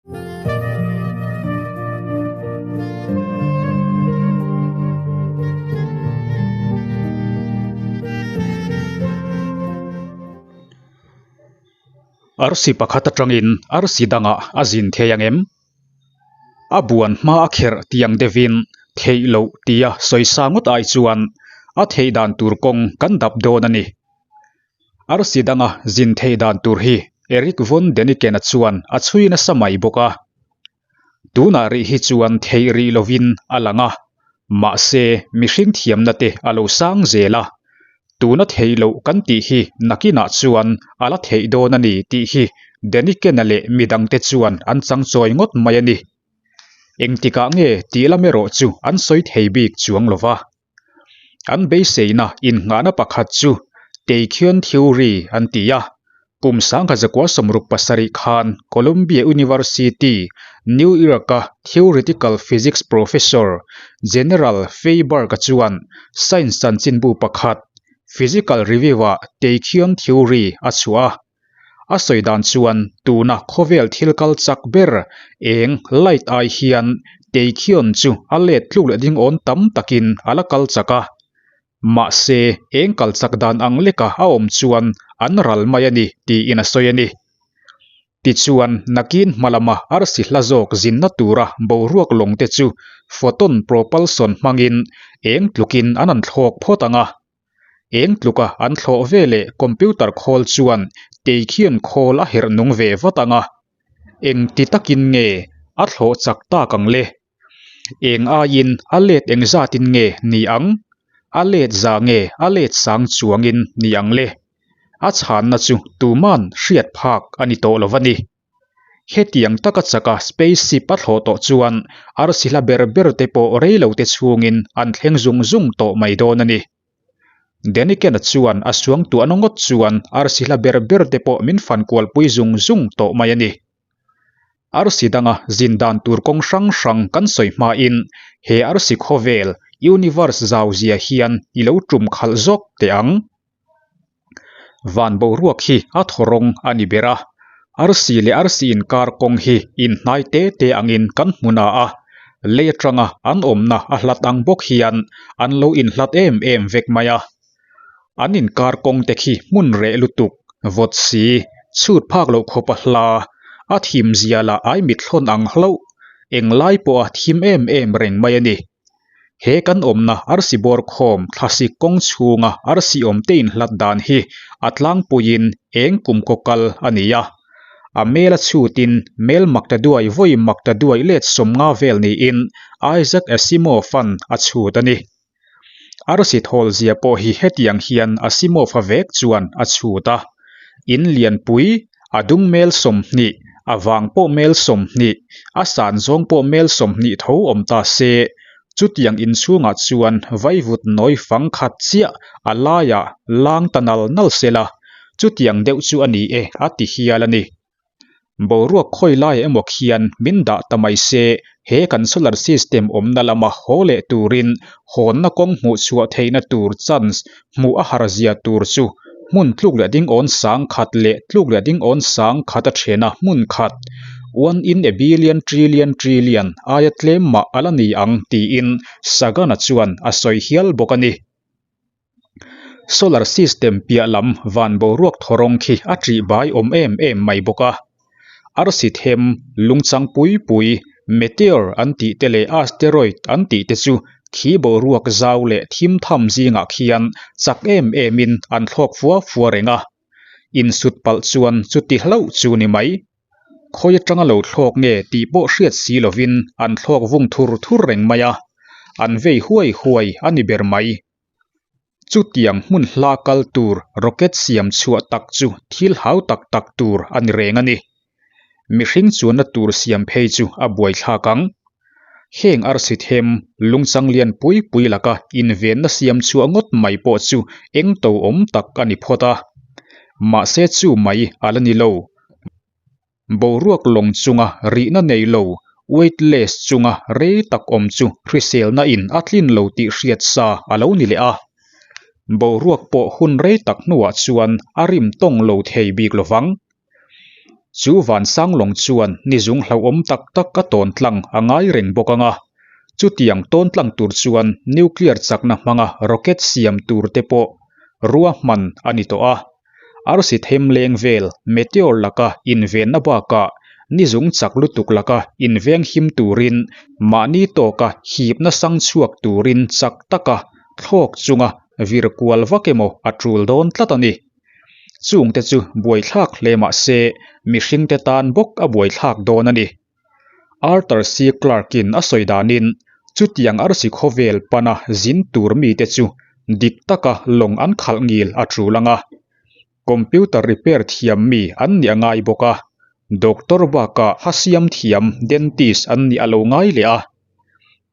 Arsi pakhat atangin arsi dangah a zin thei ang em? A buan hma a kherh tiang deuhin theih loh tia sawisa ngawt ai chuan a theih dan tur kawng kan dap dawn a ni. Arsi danga zin theih dan tur hi Eric von Däniken-a chuan a chhui nasa mai bawk a. Tunah rih hi chuan theih rih lovin a lang a, mahse mihring thiamna te a lo sang zel a. Tuna theih loh kan tih hi nakinah chuan a la theih dawn a ni tih hi Däniken-a leh midangte chuan an changchawi ngawt mai a ni. Engtikah nge tih lam erawh chu an sawi thei bik chuang lo va. An beiseina innghahna pakhat chu Teichion Theory an ti a, kum 1967 khan Columbia University, New York-a theoretical physics professor General Feiberg-a chuan science chanchinbu pakhat, Physical Review-ah Teichion Theory a chhuah a. A sawi dan chuan tuna khawvel thil kal chak ber eng light ai hian Teikhion chu a let tluk leh ding awn tam takin a la kal chak a. Mahse, eng kal chak dan ang leka a awm chuan an ral mai a ni tiin a sawi a ni. Tichuan, nakin hma lama arsi hla zawk zinna tura boruak lawng te chu photon propulsion hmangin eng tlukin an an thlawk phawt ang a. Eng tluka an thlawh ve leh computer khawl chuan Teikhian khawl a herh nung ve vat ang a, eng ti takin nge a thlawh chak tak ang le? Eng aiin a let eng zatin nge ni ang? A let za nge a let sang chuangin ni ang le? A chhanna chu tuman hriat phak a ni tawh lo va ni. Hetiang taka chaka spaceship a thlawh tawh chuan arsi hla ber ber te pawh rei lo te chhungin an thleng zung zung tawh mai dawn a ni. Deniken-a chuan a suangtuahna ngawt chuan arsi hla ber ber te pawh min fan kualpui zung zung tawh mai a ni. Arsi danga zin dan tur kawng hrang hrang kan sawi hmain he arsi khawvel, universe, zau zia hian i lo tum khalh zawk teh ang. Van boruak hi a thaw rawng a ni ber a, arsi leh arsi inkar kawng hi inhnai te te angin kan hmu na a, lei atanga an awmna a hlat ang bawk hian an lo inhlat em em vek mai a. An inkar kawng te khi hmun reh lutuk, vawt si, chhut phak loh khawp a hla, a thim zia lah ai mithlawn ang hlauh, englai pawha thim em em reng mai a ni. He kan awmna arsi bawr khawm thlasik kawng chhunga arsi awmte inhlat dan hi a tlangpuiin eng kum kaw kal a ni a. A mel a chhutin mel makta duai vawi makta duai let 50 vel niin Isaac Asimov-a'n a chhut a ni. Arsi thawl zia pawh hi hetiang hian Asimov-a vek chuan a chhut a. In lianpui A dung mel 20, a vang pawh mel 20, a san zawng pawh mel 20 tho awm ta se, chutiang inchhungah chuan vaivut nawi fang khat chiah a laiah lang ta nal nal se la, chutiang deuh chu a ni e a ti hial a ni. Boruak khawi laiah emaw khian min dah ta mai se, he kan solar system awmna lama haw leh turin hawnna kawng hmuh chhuah theihna tur chance hmuh a har zia tur chu hmun tluk leh ding awn sang khat leh tluk leh ding awn sang khat a then a hmun khat one in a billion trillion trillion aia tlem mah a la ni ang tiin Sagan-a chuan a sawi hial bawk a ni. Solar system piah lam van boruak thaw rawng khi a ṭih bai awm em em mai bawk a. Arsi them, lungchang pui pui, meteor an tih te leh asteroid an tih te chu khi boruak zau leh thim tham zingah khian chak em emin an thlawk fua fua reng a. Insut palh chuan chuti hlauh chu ni mai. Khawi atanga lo thlawk nge tih pawh hriat si lovin an thlawk vung thur thur reng mai a, an vei huai huai a ni ber mai. Chutiang hmun hla kal tur rocket siam chhuah tak chu thil hau tak tak tur a ni reng a ni. Mihring chuanna tur siam phei chu a buaithlak ang. Heng arsi them lungchang lian pui pui laka invenna siam chhuah ngawt mai pawh chu eng to awm tak a ni phawt a. Mahse chu mai a la ni lo. Boruak lawng chunga rihna nei lo, weightless, chunga rei tak awm chu hriselna in a tlin lo tih hriat sa a lo ni leh a. Boruak pawh hun rei tak hnuah chuan a rim tawng lo thei bik lovang. Chu vansang lawng chuan nizung hlauhawm tak tak a tawn tlang a ngai reng bawk ang a. Chutiang tawn tlang tur chuan nuclear chakna hmanga rocket siam tur te pawh ruahman a ni tawh a. Arsi them leng vel meteor laka invenna bakah nizung chak lutuk laka inveng him turin mahni tawka hipna sang chhuak turin chak taka thlawk chunga vir kual vak emaw a tul dawn tlat a ni. Chungte chu buaithlak hle mah se mihringte tan bawk a buaithlak dawn a ni. Arthur C. Clarke-in a sawi danin chutiang arsi khawvel pana zin tur mite chu dik taka lawng an khalh ngil a tul ang a. Computer repair thiam mi an nih a ngai bawk a, doctor bakah hasiam thiam dentist an nih a lo ngai leh a.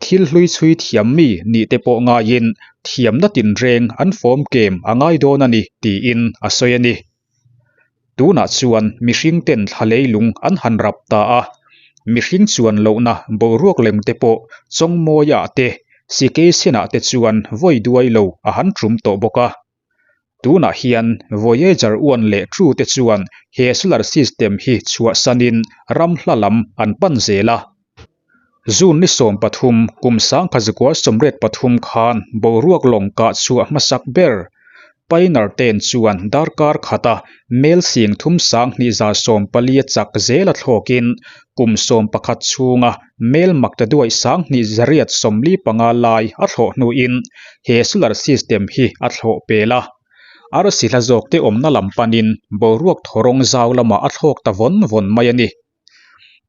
Thil hlui chhui thiam mi nih te pawh ngaiin thiamna tinreng an fawm kem a ngai dawn a ni tiin a sawi a ni. Tunah chuan mihring ten thla leilung an han rap ta a, mihring chuan lohna boruak lem te pawh Chawngmawia te, Sikeisenah te chuan vawi duai lo a han tum tawh bawk a. Tunah hian Voyager 1 leh 2 te chuan he solar system hi chhuahsanin ram hla lam an pan zel a. June ni 13 kum 1983 khan boruak lawng kah chhuah hmasak ber Pioneer ten chuan darkar khata mel sing thum sang hnih za sawm palia chak zela thlawkin kum 11 chhunga mel makta duai sang hnih zariat 45 lai a thlawh hnuin he solar system hi a thlawh pel a. Arsi hla zawk te awmna lam panin boruak thawrawng zau lamah a thlawk ta vawn vawn mai a ni.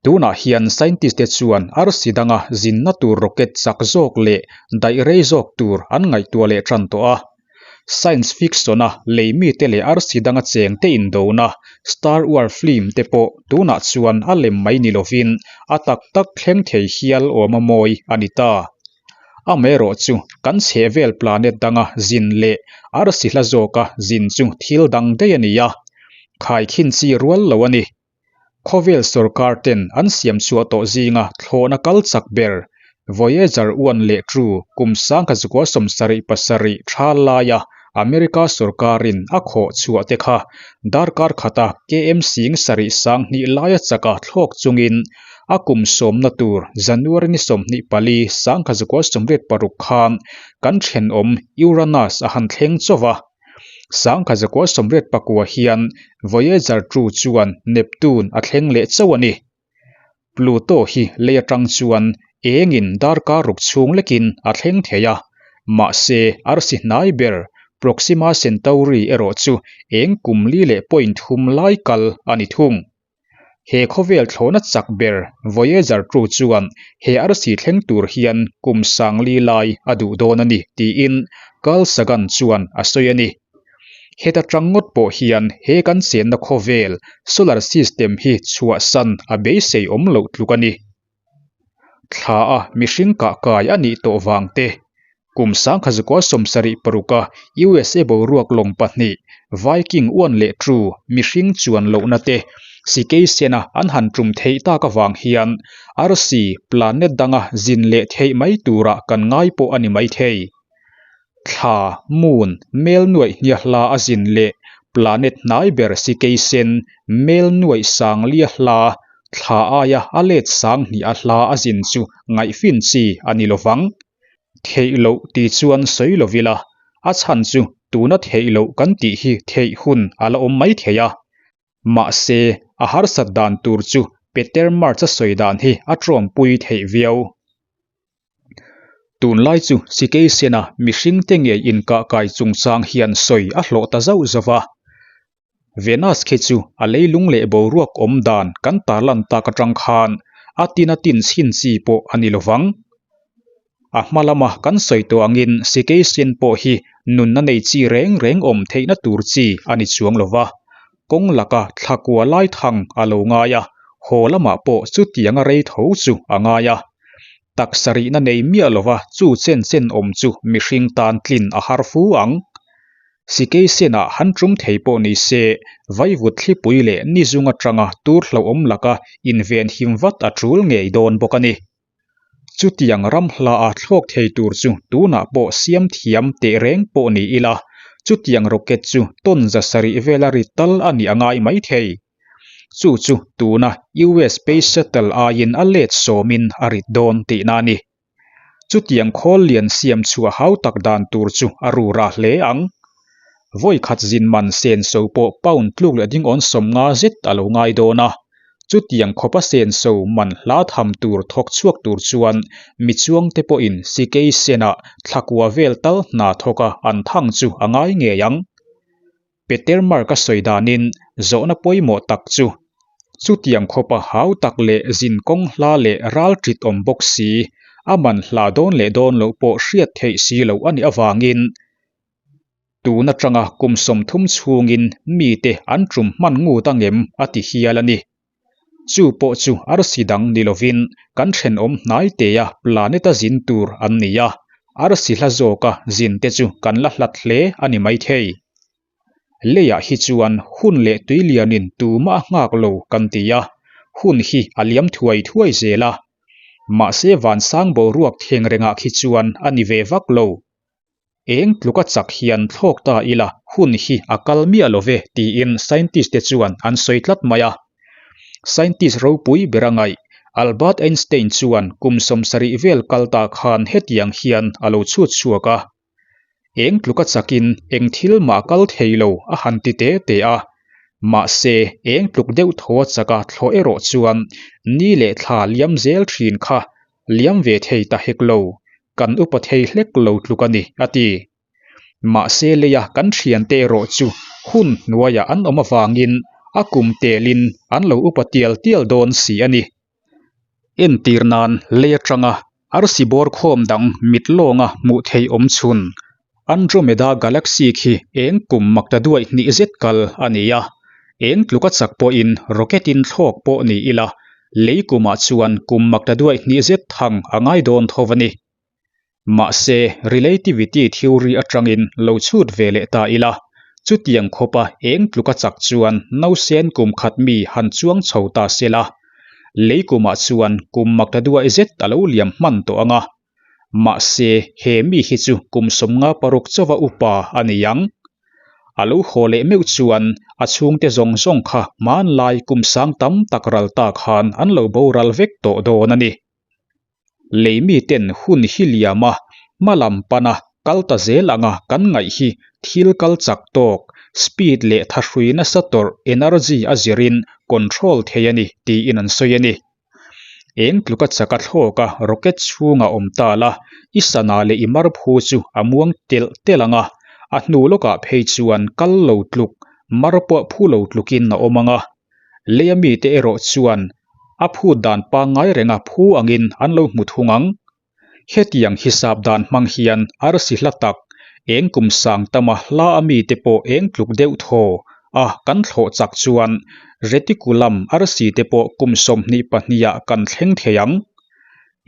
Tunah hian scientist te chuan arsi danga zinna tur rocket chak zawk leh daih rei zawk tur an ngaihtuah leh tan tawh a. Science fiction-a lei mite leh arsi danga cheng te indona Star War film te pawh tunah chuan a lem mai ni lovin a tak tak thleng thei hial awm a mawi a ni ta. Amaherawhchu kan chhehvel planet danga zin leh arsi hla zawka zin chu thil dang daih a ni a, khaikhin chi rual lo a ni. Khawvel sorkar ten an siam chhuah tawh zinga thlawhna kal chak ber Voyager 1 leh 2 kum 1977 tha laia America sorkarin a khawh chhuah te kha darkar khata km sing sarih sang hnih laia chaka thlawk chungin a kum sawmna tur January ni 24 1986 khan kan thenawm Uranus a han thleng chauh a. 1989 hian Voyager 2 chuan Neptune a thleng leh chauh a ni. Pluto hi lei atang chuan engin darkar ruk chhung lekin a thleng thei a, mahse arsi hnai ber Proxima Centauri erawh chu eng kum li leh point thum lai kal a ni thung. He khawvel thlawhna chak ber Voyager 2 chuan he arsi thleng tur hian kum sang li lai a duh dawn a ni tiin Carl Sagan chuan a sawi a ni. Heta tang ngawt pawh hian he kan chenna khawvel solar system hi chhuahsan a beisei awm loh tluk a ni. Thla a mihring kah kai a nih tawh vang te, kum 1976 a USA boruak lawng pahnih Viking 1 leh 2 mihring chuan lohna te sikei sena an han tum theih tak avang hian arsi planet danga zin leh theih mai turah kan ngai pawh a ni mai thei. Thla, moon, mel nuaih hnia hla a zin leh planet hnai ber sikei sen mel nuaih sang lia hla thla aia a let sang hnih a hla a zin chu ngaihfin chi a ni lovang. Theih loh ti chuan sawi lo ila, a chhan chu tuna theih loh kan tih hi theih hun a la awm mai thei a. Mahse, a harsat dan tur chu Peter March-a sawi dan hi a tawmpui theih viau. Tunlai chu sikei sena mihringte ngei inkah kai chungchang hian sawi a hlawh ta zauh zauh a. Venus khi chu a leilung leh boruak awm dan kan tarlan tak atang khan a tin a tin chhin chi pawh a ni lovang. A hma lama kan sawi tawh angin sikei sen pawh hi nunna nei chi reng reng awm theihna tur chi a ni chuang lova. Kawng laka thla kua lai thang a lo ngai a, haw lamah pawh chutianga rei tho chu a ngai a. Taksa rihna nei miah lova chu chen chen awm chu mihring tan tlin a har fu ang. Sikei senah han tum thei pawh ni se, vaivut thlipui leh ni zung atanga tur hlauhawm laka inven him vat a tul ngei dawn bawk a ni. Chutiang ram hla a thlawk thei tur chu tunah pawh siam thiam teh reng pawh ni ila, chutiang rocket chu ton za sarih vela ri tal a nih a ngai mai thei. Chu chu tuna US Space Shuttle aiin a let sawmin a rit dawn tihna a ni. Chutiang khawl lian siam chhuah hau tak dan tur chu a ru rah hle ang. Vawi khat zin man senso pawh pound tluk leh ding awn 50 zet a lo ngai dawn a. Chutiang khawpa senso man hla tham tur thawk chhuak tur chuan mi chuangte pawhin sikei senah thlakua vel tal hna thawka an thang chu a ngai ngei ang. Peter Mark-a sawi danin zawhna pawimawh tak chu chutiang khawpa hau tak leh zin kawng hla leh ral ṭit awm bawk si, a man hla dawn leh dawn loh pawh hriat theih si loh a nih avangin tun aṭanga kum 30 chhungin mite an ṭum hman ngut angem a ti hial a ni. Chu pawh chu arsi dang ni lovin kan thenawm hnai tea planet-a zin tur an ni a, arsi hla zawka zin te chu kan la hlat hle a ni maithei. Leiah hi chuan hun leh tui lianin tumah a nghak lo kan ti a, hun hi a liam thuai thuai zel a. Mahse vansang boruak thleng rengah khi chuan a ni ve vak lo. Eng tluka chak hian thlawk ta ila hun hi a kal miah lo ve tiin scientist te chuan an sawi tlat mai a. Scientist ropui ber a ngaih, Albert Einstein chuan kum 70 vel kal ta khan hetiang hian a lo chhut chhuak a. Eng tluka chakin eng thil mah kal thei lo a han ti te te a. Mahse, eng tluk deuh thaw a chaka thlawh erawh chuan ni leh thla liam zel thin kha liam ve thei ta hek lo, kan upa thei hlek lo tluk a ni, a ti. Mahse leia kan thiante erawh chu hun hnuaiah an awm avangin a kum telin an lo upa tial tial dawn si a ni. Entir nan lei atanga arsi bawr khawm dang mit lawnga hmuh theih awm chhun Andromeda Galaxy khi eng kum makta duaih hnih zet kal a ni a, eng tluka chak pawhin rocket in thlawk pawh ni ila lei kumah chuan kum makta duaih hnih zet thang a ngai dawn tho a ni. Mahse, relativity theory atangin lo chhut ve leh ta ila, chutiang khawpa eng tluka chak chuan nausen kum khat mi han chuang chho ta sela, lei kumah chuan kum makta duaih zet a lo liam hman tawh ang a. Mahse, he mi hi chu kum 56 chauha upa a ni ang. A lo haw leh meuh chuan a chhungte zawng zawng kha hmanlai kum sang tam tak ral ta khan an lo boral vek tawh dawn a ni. Lei miten hun hi liam a, hma lam pana kal ta zel anga kan ngaih hi thil kal chak tawk, speed leh thahrui nasa tawrh energy a zirin control thei a ni tiin an sawi a ni. Eng tluka chaka thlawka rocket chhunga awm ta la, i sana leh i mar phu chu a muang telh telh ang a, a hnu lawkah phei chuan kal lo tluk, mar pawh phu lo tlukin a awm ang a. Leia mite erawh chuan a phut dan pangngai renga phu angin an lo hmu thung ang. Hetiang hisap dan hmang hian arsi hla tak, eng kum sang tama hla a mite pawh eng tluk deuh thaw a kan thlawh chak chuan Reticulum arsi te pawh kum 22 ah kan thleng thei ang.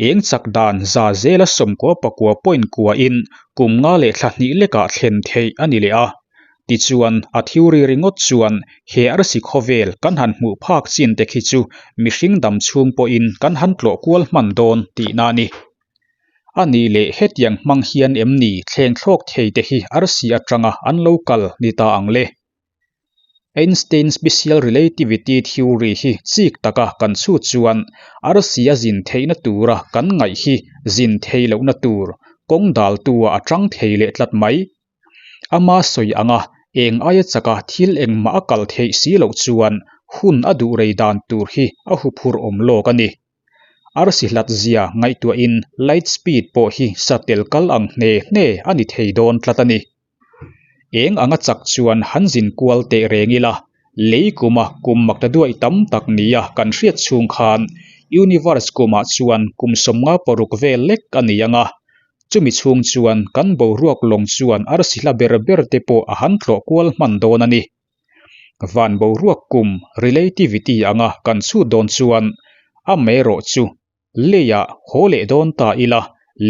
Eng chak dan za zela 99 point kua in kum nga leh thla hnih lekah thlen theih a ni leh a. Tichuan, a theory ringawt chuan he arsi khawvel kan han hmuh phak chin te khi chu mihring dam chhung pawhin kan han tlawh kual hman dawn tihna a ni. A nih leh hetiang hmang hian em ni thleng thlawk thei te hi arsi atanga an lo kal ni ta ang le? Einstein Special Relativity Theory hi chik taka kan chhut chuan arsi a zin theihna tura kan ngaih hi zin thei lohna tur kawng daltu-ah a tang thei leh tlat mai. Ama sawi anga eng aia chaka thil engmah a kal theih si loh chuan hun a duh rei dan tur hi a huphurh awm lawk a ni. Arsi hlat zia ngaihtuahin light speed pawh hi satel kal ang hne hne a ni thei dawn tlat a ni. Eng anga chak chuan han zin kual teh reng ila, lei kuma kum makta duaih tam tak nia kan hriat chhung khan universe kumah chuan kum 56 vel lek a ni ang a, Chumi chhung chuan kan boruak lawng chuan arsi hla ber ber te pawh a han tlawh kual hman dawn a ni. Van boruak kum relativity anga kan chhut dawn chuan amaherawh chu leiah haw leh dawn ta ila,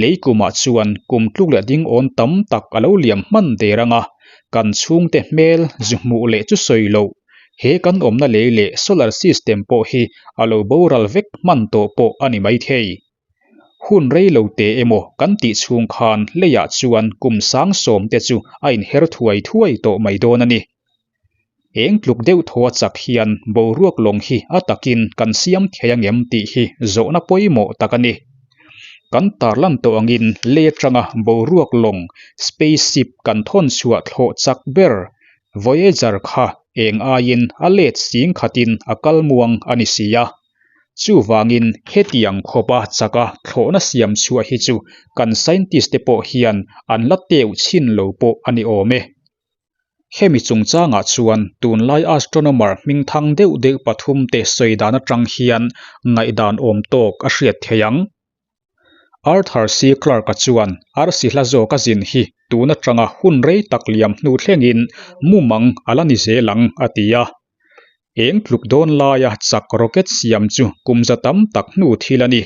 lei kumah chuan kum tluk leh ding awn tam tak a lo liam hman der anga kan chhungte hmel zu hmuh leh chu sawi loh. He kan awmna lei leh solar system pawh hi a lo boral vek hman tawh pawh a ni maithei. Hun rei lo teh emaw kan tih chhung khan leiah chuan kum sang sawm te chu a inher thuai thuai tawh mai dawn a ni. Eng tluk deuh thaw a chak hian boruak lawng hi a takin kan siam thei angem tih hi zawhna pawimawh tak a ni. Kan tarlan tawh angin lei atanga boruak lawng, spaceship, kan thawn chhuah thlawh chak ber Voyager kha eng aiin a let sing khatin a kal muang a ni si a. Chuvangin hetiang khawpa chaka thlawhna siam chhuah hi chu kan scientist te pawh hian an la teuh chhin lo pawh a ni awm e. Hemi chungchangah chuan tunlai astronomer hmingthang deuh deuh pathum te sawi dan atang hian ngaihdan awm tawk a hriat theih ang. Arthur C. Clarke-a chuan arsi hla zawk a zin hi tun atanga hun rei tak liam hnu thlengin mumang a la ni zel ang a ti a. Eng tluk dawn laia chak rocket siam chu kum za tam tak hnu thil a ni.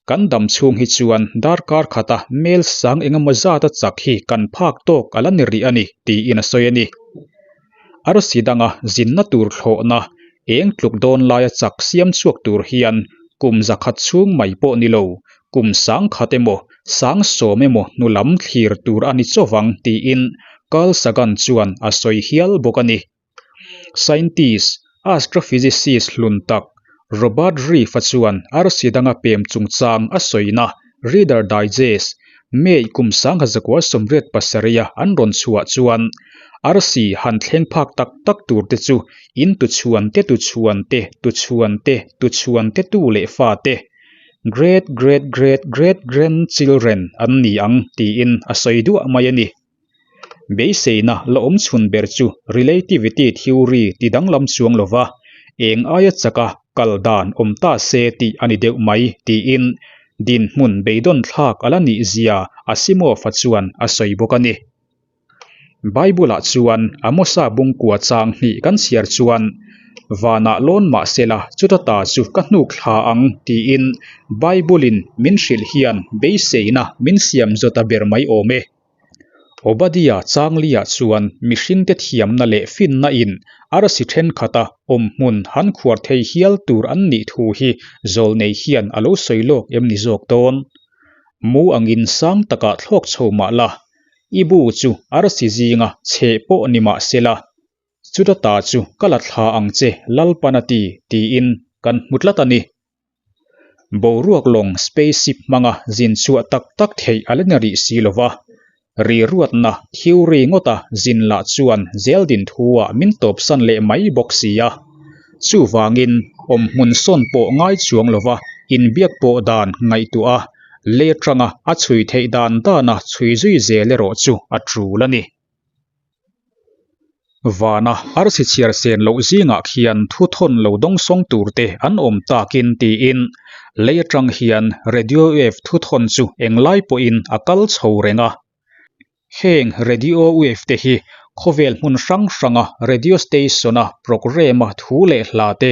Kan dam chhung hi chuan darkar khata mel sang engemaw zata chak hi kan phak tawk a la ni rih a ni tiin a sawi a ni. Arsi danga zinna tur thlawhna eng tluk dawn laia chak siam chhuak tur hian kum zakhat chhung mai pawh ni lo, kum sangkhat emaw sangsawm emaw hnu lam thlir tur a ni chawvang tiin Carl Sagan chuan a sawi hial bawk a ni. Scientist, astrophysicist hlun tak Robert Reef-a chuan arsi danga pem chungchang a sawina Reader Digest, May kum 1987-a an rawn chhuah chuan arsi han thleng phak tak tak tur te chu in tuchhuan te tuchhuan te tuchhuan te tuchhuan te tu leh fa te, great great great great grandchildren an ni ang tiin a sawi duah mai a ni. Beiseina la awm chhun ber chu relativity theory ti danglam chuang lova eng aia chaka kal dan awm ta se tih a ni deuh mai tiin dinhmun beidawn thlak a la nih zia Asimov-a chuan a sawi bawk a ni. Bible-ah chuan Amosa bungkua chang hnih kan chhiar chuan Vanah lawn mah sela chuta ta chu ka hnuk thla ang tiin Bible-in min hrilh hian beiseina min siam zawt a ber mai awm e. Obadia Changlia chuan mihringte thiamna leh finna in arsi thenkhat a awmhmun han khuar thei hial tur an nih thu hi zawlnei hian a lo sawi lawk em ni zawk dawn? Mu angin sang takah thlawk chho mah la, i bu chu arsi zinga chhe pawh ni mah sela, chuta ta chu ka la thla ang che Lalpan a ti, tiin kan hmu tlat a ni. Boruak lawng spaceship hmanga zin chhuah tak tak theih a la ni rih si lo va, ri ruatna theory ngawta zin lah chuan zeldin thu-ah min tawpsan leh mai bawk si a. Chuvangin awmhmun sawn pawh ngai chuang lo va inbiak pawh dan ngaihtuah a, lei atanga a chhui theih dan dana chhui zui zel erawh chu a tul a ni. Vana arsi chhiar sen loh zingah khian thu thawn lo dawngsawng tur te an awm takin tiin lei atang hian radio wave thu thawn chu englai pawhin a kal chho reng a. Heng radio wave te hi khawvel hmun hrang hranga radio station-a programme-a thu leh hla te,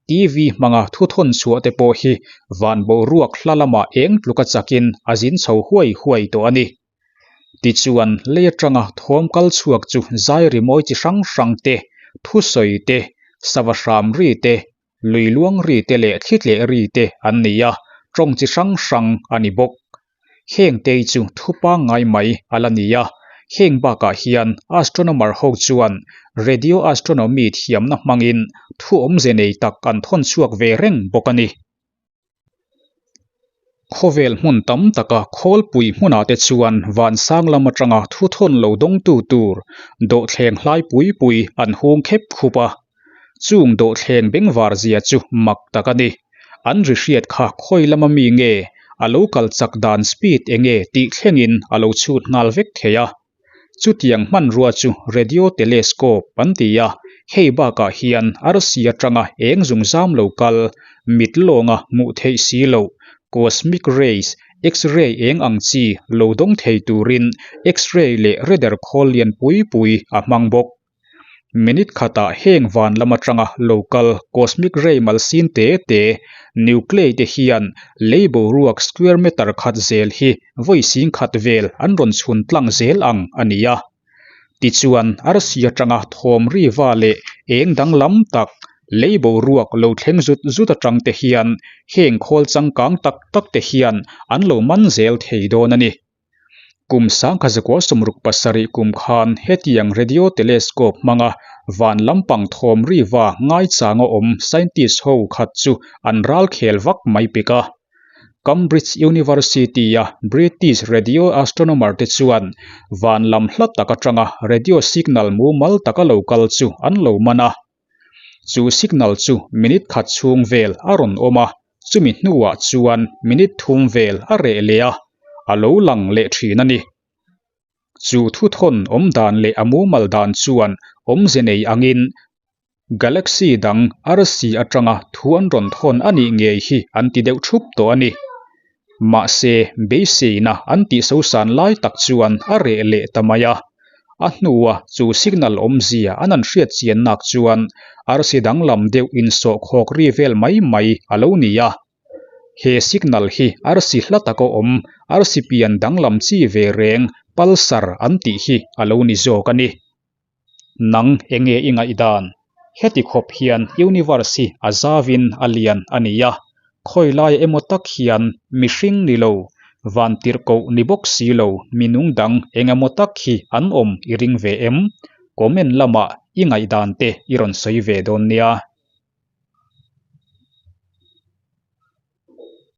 TV hmanga thu thawn chhuah te pawh hi van boruak hla lamah eng tluka chakin a zin chho huai huai tawh a ni. Tichuan, lei atanga thawm kal chhuak chu zai rimawi chi hrang hrang te, thusawi te, sava hram ri te, lui luang ri te leh thli tleh ri te an ni a, tawng chi hrang hrang a ni bawk. Heng te chu thu pangngai mai a la ni a, heng bakah hian astronomer ho chuan radio astronomy thiamna hmangin thu awmze nei tak an thawn chhuak ve reng bawk a ni. Khawvel hmun tam taka khawlpui hmunah te chuan vansang lam atanga thu thawn lo dawngtu tur dawhthleng hlai pui pui an hung khep khup a. Chung dawhthleng bengvar zia chu mak tak a ni. An ri hriat kha khawi lama mi nge a lo kal chak dan speed enge tih thlengin a lo chhut nghal vek thei a. Chutiang hmanrua chu radio telescope an ti a, hei bakah hian arsi atanga eng zungzam lo kal, mit lawnga hmuh theih si loh, cosmic rays, X-ray eng ang chi lo dawng thei turin X-ray leh radar khawl lian pui pui a hmang bawk. Minute khatah heng van lam atanga lo kal cosmic ray malsin te te, nuclei te hian lei boruak square meter khat zel hi vawi sing khat vel an rawn chhun tlang zel ang a ni a. Tichuan arsi atanga thawm ri va leh eng danglam tak lei boruak lo thleng zut zut atang te hian heng khawl changkang tak tak te hian an lo man zel thei dawn a ni. Kum 1967 kum khan hetiang radio telescope hmanga Van lampang thawm riva ngaichanga awm scientist ho khat chu an ralkhel vak mai pek a. Cambridge University-a British radio astronomer te chuan van lam hla tak atanga radio signal mumal taka lo kal chu an lo man a. Chu signal chu minute khat chhung vel a rawn awm a, chumi hnuah chuan minute thum vel a reh leh a, a lo lang leh thin a ni. Chu thuthawn awm dan leh a mumal dan chuan awmze nei angin Galaxy dang arsi atanga thu an rawn thawn a nih ngei hi an ti deuh thup tawh a ni. Mahse, beiseina an tih sosan lai tak chuan a reh leh ta mai a. A hnua chu signal awmzia an an hriat chian nak chuan arsi danglam deuh insawhkhawk ri vel mai mai a lo ni a. He signal hi arsi hla taka awm, arsi pian danglam chi ve reng, pulsar an tih hi a lo ni zawk a ni. Nang enge i ngaihdan? Heti khawp hian universe hi a zavin a lian a ni a, khawi lai emaw tak hian mihring ni lo, vantirhkoh ni bawk si lo minung dang eng emaw tak hi an awm i ring ve em? Comment lamah i ngaihdan te i rawn sawi ve dawn nia.